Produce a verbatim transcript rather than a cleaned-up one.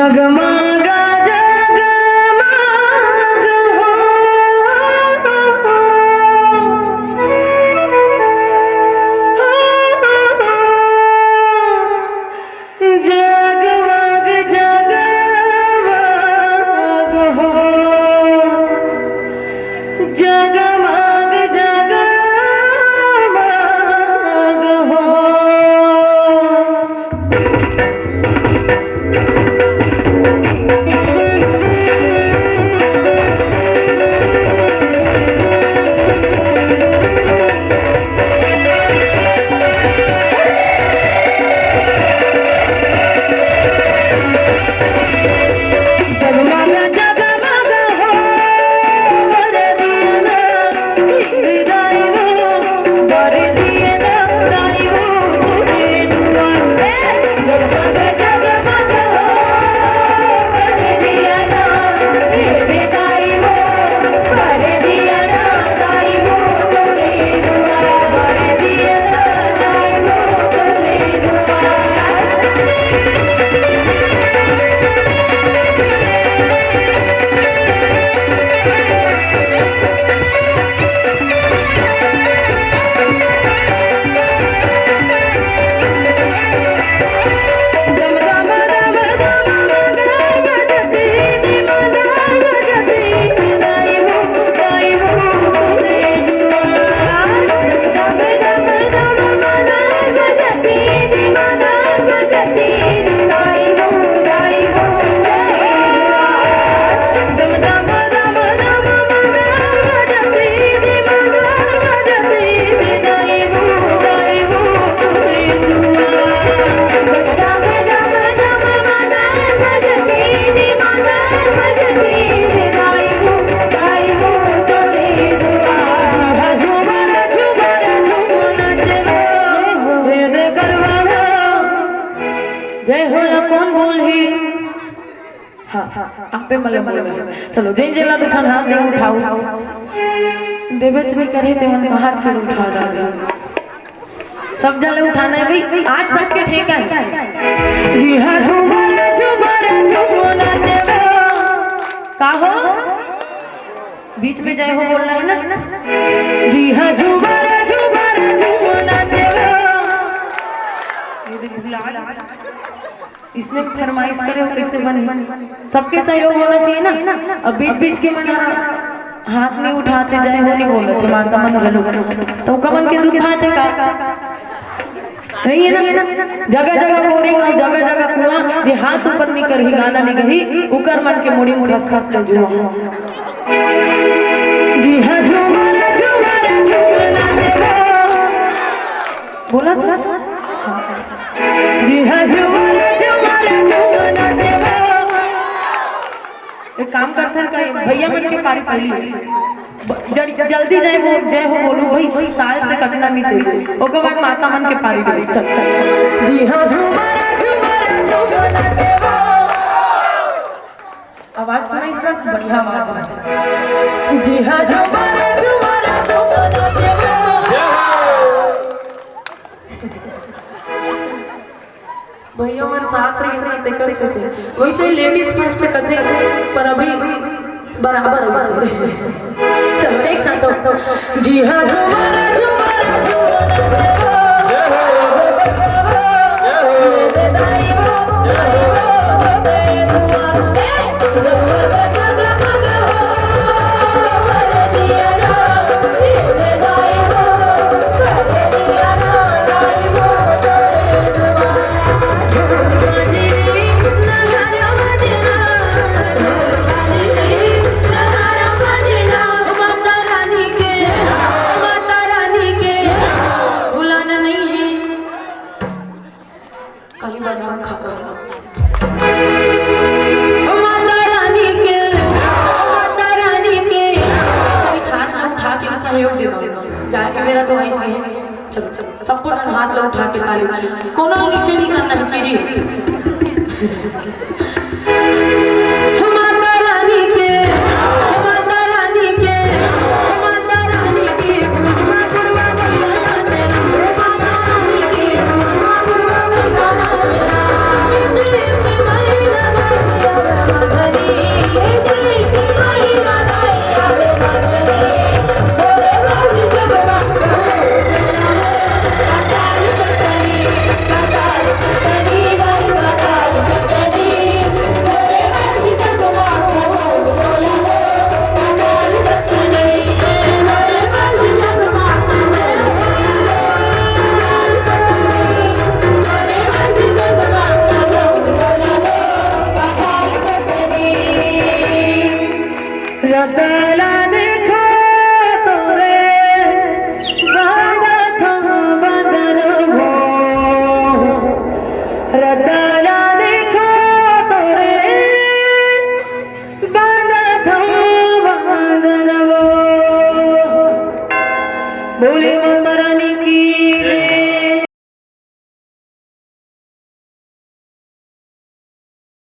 जगमग जगमग हो, जगमग जगमग हो, जगमग जगमग हो। जय हो ला कौन बोलही? हाँ, हाँ, आप पे मलम बोल रहे हैं। चलो, जेन जेन ला दू ठन हाथ नहीं उठाओ, देवेच नहीं करे ते मन कहाँ के उठा डाले। सब जन ले उठाना है भाई, आज सबके ठेका है। जी हाँ, झूमर झूमर झूमना देवा। का हो? बीच में जय हो बोलना है ना। जी हाँ, झूमर झूमर झूमना देवा। ये देख, भुला गया। इसने फरमाइश करे हो, कैसे बने? सबके सहयोग होना चाहिए ना। अब बीच बीच के मन हाथ नहीं उठाते, जय हो नहीं बोलते, माता मन घलो, तो ओकर मन के दुख भाते का? नहीं है ना? जगह जगह बोरिंग और जगह जगह कुआं, जे हाथ ऊपर नहीं करही, गाना नहीं गही, उकर मन के मुड़ी में खस खस ले जुआ। जी हाँ, झूमर झूमर झूमना देवा। बोला था? जी हाँ, झूमर झूमर झूमना देवा। एक काम करथन का, भैया मन के पारी पहली। ब-, जल-, जल्दी जय हो, जय हो बोलू भाई, ताल से कटना नहीं चाहिए। ओकर बाद माता मन के पारी दे, चल। जी हाँ, झूमर झूमर झूमना देवा। आवाज सुनाइस ना, बढ़िया आवाज है। जी हाँ, झूमर झूमर झूमना देवा। भैया मन साथ रहिस ना, तेकर से थे। वैसे लेडीज फर्स्ट कथे, पर अभी बराबर है वैसे। चलो, एक साथ हो। जी हाँ, झूमर झूमर झूमर। काली बादाम खा कर। माता रानी के, माता रानी के। हाथ ला उठा के सहयोग दे दो। जाके मेरा तो आई जी। चलो, सबको हाथ ला उठा के ताली। कोनो नीचे नहीं करना है, गिरी। माता रानी के, माता रानी के, माता रानी के। बोले माता रानी की।